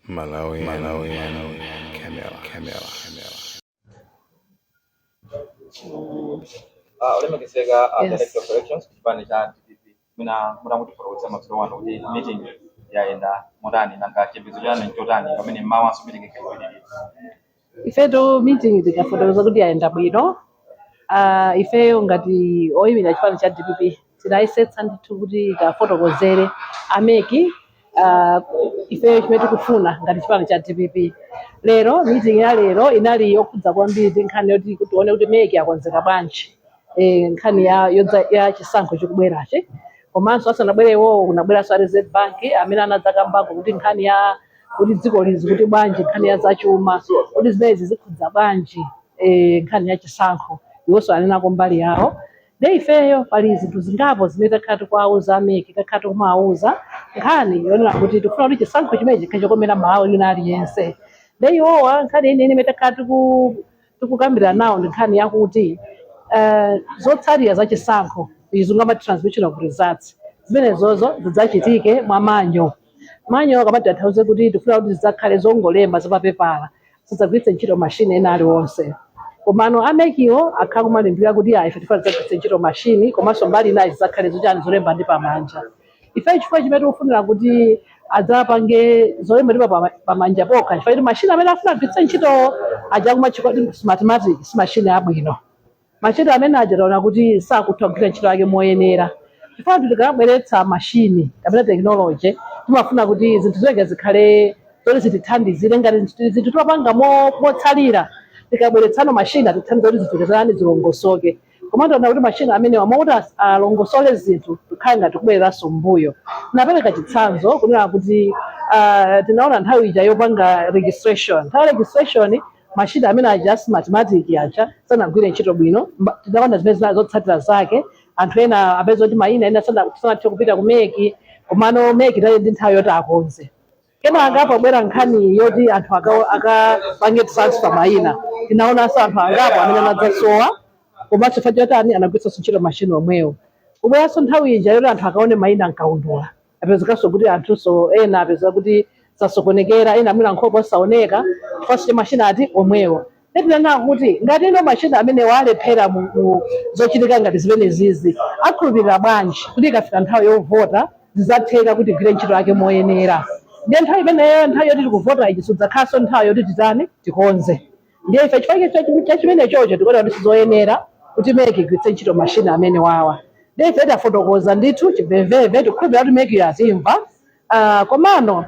Malawi, Malawi, Camera, Camera, Camera. Olemekezeka Yes. Director of Elections kuchipani cha DPP, mwina mutangotifotokozera madzulo ano kuti meeting yayenda motani, nanga chiyembekezo chanu nchotani pamene mmawanso meeting ikaipitirira? Ifeto meeting tikafotokoza kuti yayenda bwino. Ifeyo ngati oyimira chipani cha DPP tinayesetsa ndithu kuti tafotokozere a MEC ifeyo chimene tikufuna ngati chipani cha DPP. Lero meeting ya lero inali yokhudza kwambiri ndi nkhani yoti tione kuti MEC akonzeka bwanji nkhani ya yodza ya chisankho chikubwerachi. Komanso asanabwere iwowo, kunabweranso a Reserve Bank amene anadzakambako kuti nkhani ya kuti dziko lizi kuti bwanji, nkhani ya zachuma, kuti zimenezi zikhudza bwanji nkhani ya chisankho. Iwonso anenako mbali yawo. Nde ifeyo pali zinthu zingapo zimene takhala tikuwauza a MEC, takhala tikumawauza nkhani yonena kuti tikufuna kuti chisankho chimene chikhale chokomera Malawi wina aliyense. Nde iwowa nkhani yeniyeni imene takhala tikukambirana nawo ndi nkhani yakuti zotsatira za chisankho, izo ngama transmission of results, zimenezozo zidzachitike mwa manual. Manual kamatanthauze kuti tikufuna kuti zidzakhale zongolemba zapapepala, sidzagwiritse ntchito mashini ena aliwonse. Komano a MECwo akhala kumalimbira kuti ayi, ife tifuna tidzagwiritse ntchito mashini, komanso mbali inayi zidzakhale zochani, zolemba ndi pamanja. Ife chifukwa chimene tikufunira kuti adzapange zolemba ndi pamanja pokha, chifukwa kuti mashini amene afuna agwiritse ntchito aja kumatchedwa kuti Smartmatic si mashini abwino. Mashini amene aja taona kuti sakutha kugwira ntchito yake moyenera, chifukwa kuti tikamabweretsa mashini kapena technology, timafuna kuti zinthu zake zikhale zoti zitithandizire. Ngati zinthu timapanga motsalira, tikabweretsano mashini atithandiza kuti zinthu zitani, zilongosoke. Koma taona kuti mashini amenewa mokuti alongosole zinthu, kukhale ngati kubwereranso mbuyo. Napereka chitsanzo kunena kuti tinaona nthawi ija yopanga registration, nthawi ya registration mashini amene aja Smartmatic aja sanagwire ntchito bwino. Tinaona zimene zinali zotsatira zake. Anthu ena apeza kuti mayina ena sanathe kupita ku MEC, komano MEC inali ndi nthawi yoti akonze. Kenaka pabwera nkhani yoti anthu akapange transfer mayina, tinaonanso anthu angapo amene anadzasowa, komanso chifukwa chotani? Anagwiritsanso ntchito mashini omwewo. Kubweranso nthawi ija yoti anthu akaone mayina mkaundula, apezekanso kuti anthunso ena apeza kuti zasokonekera, ena mwina nkhope osaoneka, chifukwa cha mashini ati omwewo. Tinena kuti ngati ino mashini amene walephera mu zochitika ngati zimene zizi, akhulupirira bwanji kuti ikafika nthawi yovota zidzatheka kuti igwire ntchito yake moyenera? Ndiye nthawi imeneyo, nthawi yoti tikuvota iji, sidzakhalanso nthawi yoti titani, tikonze. Ndiye ife chifukwa cha chimene chocho tikuona kuti sizoyenera kuti MEC igwiritse ntchito mashini amene wawa. Ndiye ife tafotokoza ndithu chimvemvemve, tikukhulupirira kuti MEC yazimva. Komano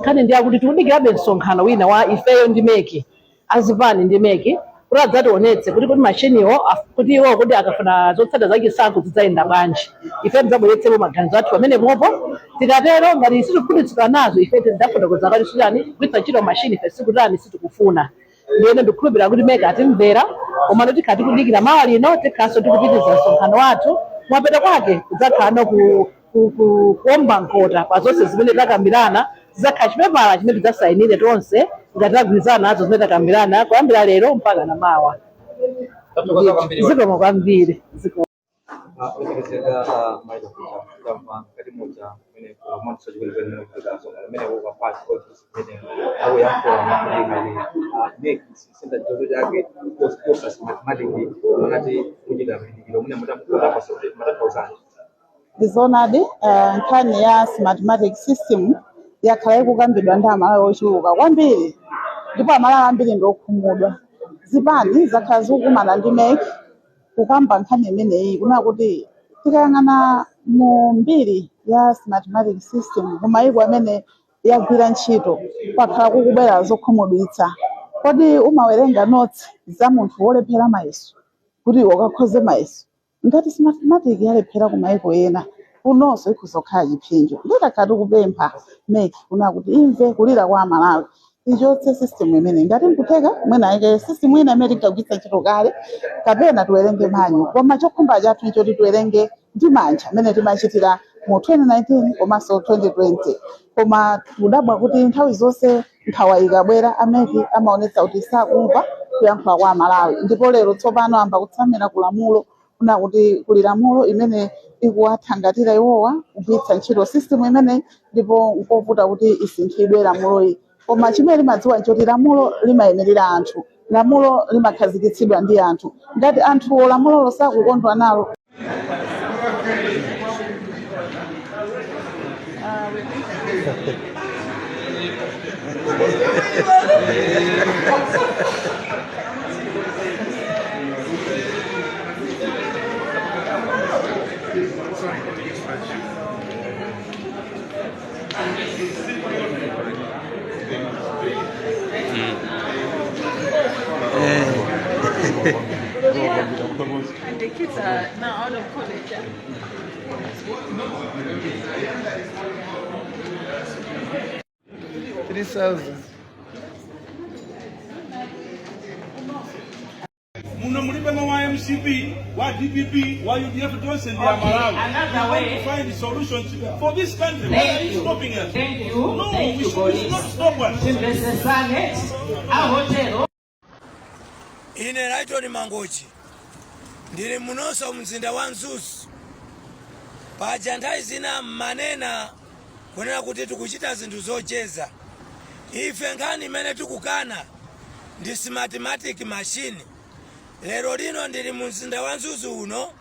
nkhani ndi yakuti tikudikirabe msonkhano wina wa ifeyo ndi MEC, azipani ndi MEC, kuti adzationetse kuti mashiniwo kuti iwo kuti akafuna zotsatira za chisankho zidzayenda bwanji. Ife tidzabweretsepo maganizo athu pamenepopo. Tikatero, ngati sitikhutitsidwa nazo, ife tidzafotokoza kuti sitani kugwiritsa ntchito mashini, ife sikutani, sitikufuna. Ndiyeno ndikukhulupirira kuti MEC atimvera. Komano tikhala tikudikira mawa lino, tikhalanso tikupitiriza msonkhano wathu. Kumapeto kwake kudzakhala kuomba mkota pa zonse zimene takambirana. Zidzakhala chipepala chimene tidzasayinire tonse ngati tagwirizana nazo zimene takambirana kuyambira lero mpaka na mawa. Tathokoza kwambiri. Zikomo kwambiri, zikomo. Olemekezeka Maida Kucha, tamva mkati moja kumene kumanso chikwenikweni kuita msonkhano umene ukapasi kumene akuyankhula kuti MEC senta chitonzo chake kosa Smartmatic, manati kuchita mphindikiro mwina mutapasa kuti matanthauzaji? Ndizoonadi, nkhani ya Smartmatic system yakhala ikukambidwa ndi Amalawi ochuluka kwambiri, ndipo Amalawi ambiri ndi okhumudwa. Zipani zakhala zikukumana ndi MEC kukamba nkhani imeneyi, kunena kuti tikayang'ana mu mbiri ya Smartmatic system kumayiko amene yagwira ntchito, kwakhala kukubwera zokhumudwitsa. Kodi umawerenga notes za munthu wolephera mayeso kuti iwe ukakhoze mayeso? Ngati Smartmatic yalephera kumayiko ena, kunonso ikhoza kukhala chipsinjo. Nditakhala tikupempha MEC kunena kuti imve kulira kwa Amalawi, ichotse system imene. Ngati nkutheka, mwina ayike system ina imene tinkagwiritsa ntchito kale, kapena tiwerenge manual. Koma chokhumba chathu nchoti tiwerenge ndi manja amene timachitira mu 2019 komanso 2020. Koma kudabwa kuti nthawi zonse nkhawa ikabwera, a MEC amaonetsa kuti sakumva kuyankhula kwa Amalawi. Ndipo lero tsopano amba kutsamira ku lamulo, kuna kuti kuli lamulo imene ikuwathangatira iwowa kugwiritsa ntchito system imene, ndipo nkovuta kuti isinthidwe lamuloyi. Koma chimene limadziwa nchoti lamulo limayimirira anthu, lamulo limakhazikitsidwa ndi anthu. Ngati anthuwo lamulolo sakukondwa nalo. And the kids are now out of college. Yeah? 3,000. Muno mulibemo wa MCP, wa DPP, wa UDF, tonse ndi Amalawi. Another We want way. to find solutions for this country. Why Thank are you you. stopping us? Thank you. No, Thank we you, should, we should police. not stop us. Timvesesane ahotelo. Ine Raitoni Mangochi ndili munonso mzinda wa Mzuzu. Paja nthawi zina mmanena kunena kuti tikuchita zinthu zocheza. Ife nkhani imene tikukana ndi Smartmatic machine. Lero lino ndili mu mzinda wa Mzuzu uno,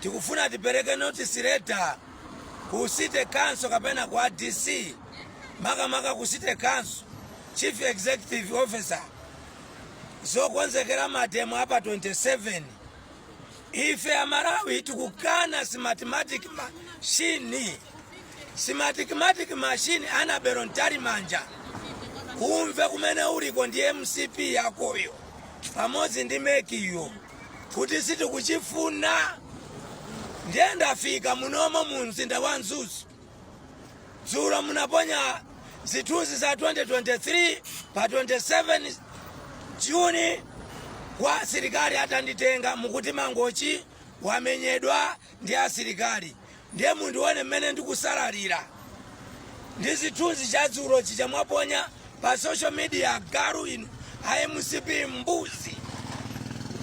tikufuna tipereke notice letter ku city council kapena kwa DC, makamaka ku city council chief executive officer, zokonzekera mademo apa 27. Ife Amalawi tikukana Smartmatic machine. Smartmatic machine, Annabel Mtalimanja, umve kumene uliko ndi MCP yakoyo pamodzi ndi MEC yo kuti sitikuchifuna. Ndiye ndafika munomo mu mzinda wa Mzuzu. Dzulo munaponya zithunzi za 2023 pa 27 Juni kwa asilikali atanditenga, mukuti Mangochi wamenyedwa ndi asilikali. Ndiye mundione mmene ndikusalalira ndi zithunzi cha dzulo chija mwaponya pa social media. Galu inu a MCP, mbuzi.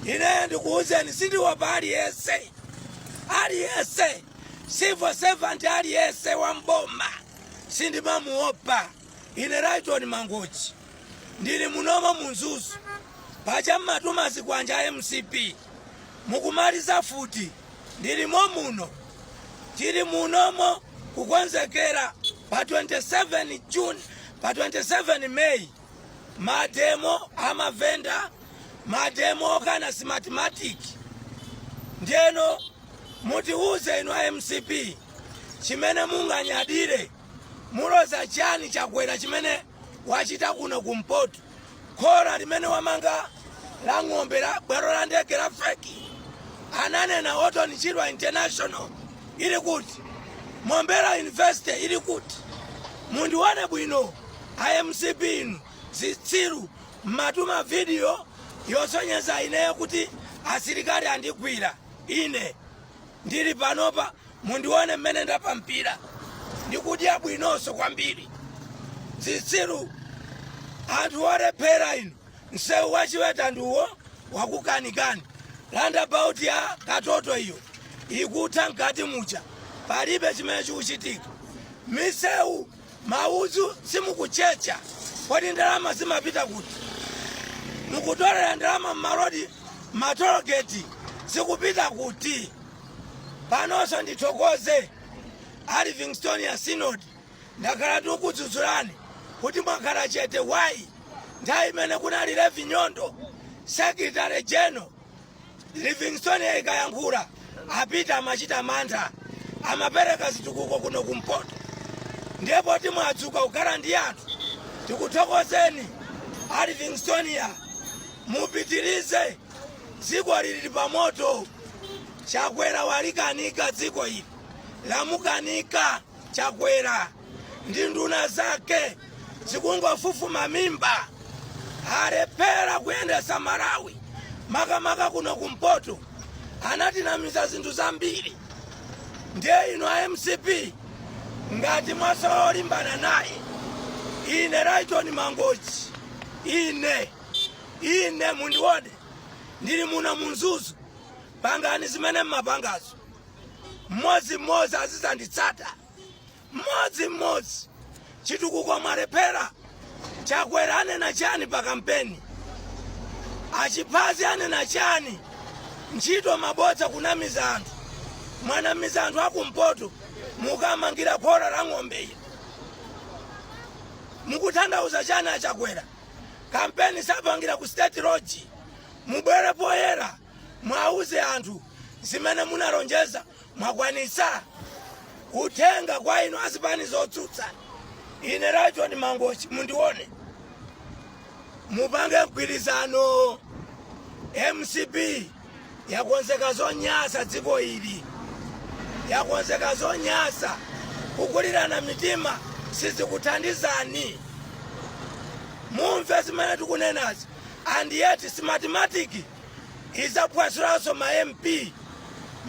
Ineyo ndikuwuzeni, sindiopa aliyense, aliyense civil servant, aliyense wa mboma sindimamuopa. Ine Raiton Mangochi ndili munomo mu Mzuzu. Paja mmatuma zikwanja a MCP mukumaliza futi, ndilimo muno, tili munomo kukonzekera pa 27 June, pa 27 May, mademo amavenda, mademo okana Smartmatic. Ndiyeno mutiuze inu a MCP chimene munganyadire. Muloza chani Chakwera chimene wachita kuno kumpoto? Khola limene wamanga la ng'ombe, la bwalo la ndege la fake, ananena Orton Chirwa International ili kuti? Mombera University ili kuti? Mundione bwino a MCP inu zitsiru, mmatuma video yosonyeza ineyo kuti asilikali andigwira. Ine ndili panopa, mundione mmene ndapampira, ndikudya bwinonso kwambiri. Zitsiru, anthu olephera inu. Msewu wachiweta ndiwo wakukanikani, roundabout ya Katoto iyo ikutha mkati mucha, palibe chimene chikuchitika. Misewu, maudzu simukuchecha. Kodi ndalama zimapita kuti? Mukutolera ndalama mmarodi, matologeti, zikupita kuti? Panonso ndithokoze a Livingstonia Synod. Ndakhala tikudzudzulani kuti mwakhala chete. Why? Nthawi imene kunali Levi Nyondo secretary general, Livingstonia ikayankhula apita amachita mantha, amapereka zitukuko kuno kumpoto. Ndipo timwadzuka kukhala ndi anthu, tikuthokozeni a Livingstonia, mupitirize. Dziko lili pamoto. Chakwera walikanika dziko ili, lamukanika Chakwera ndi nduna zake, zikungofufuma mimba. Alephera kuyendesa Malawi, makamaka kuno kumpoto. Anatinamiza zinthu zambiri. Ndiye inu a MCP, ngati mwasowa olimbana naye, ine Raiton Mangochi, ine mundione, ndili muno mu Mzuzu. Pangani zimene mmapangazo, mmodzimmodzi azizanditsata, mmodzimmodzi. Chitukuko mwalephera. Chakwera anena chani pa kampeni? Achiphazi anena chani? Ntchito mabodza, kunamiza anthu. Mwanamiza anthu akumpoto, mukamangira khola la ng'ombe ili. Mukutanthauza chani, aChakwera? Kampeni sapangira ku State Lodge. Mubwere poyera, mwauze anthu zimene munalonjeza, mwakwanisa. Uthenga kwa inu azipani zotsutsa, ine Rayton Mangochi, mundione, mupange mgwirizano. MCP yakonzeka zonyasa dziko ili, yakonzeka zonyasa. Kukulirana mitima sizikuthandizani. Mumve zimene tikunenazi. And yet Smartmatic izaphwasulanso ma MP.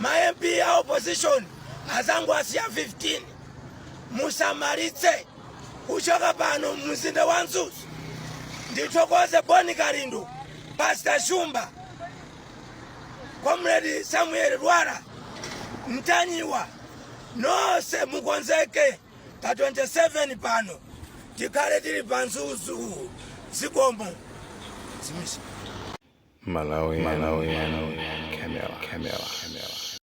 Ma MP a opposition azangu asiya 15. Musamalitse. Kuchoka pano mzinda wa Mzuzu, ndithokoze Boni Kalindo, Pastor Shumba, Comrade Samuel Lwara, Mtanyiwa, nonse mukonzeke. Pa 27 pano tikhale tili pa Mzuzu. Zikomo. Zimisi. Malawi, Malawi, Camera, Camera, Camera.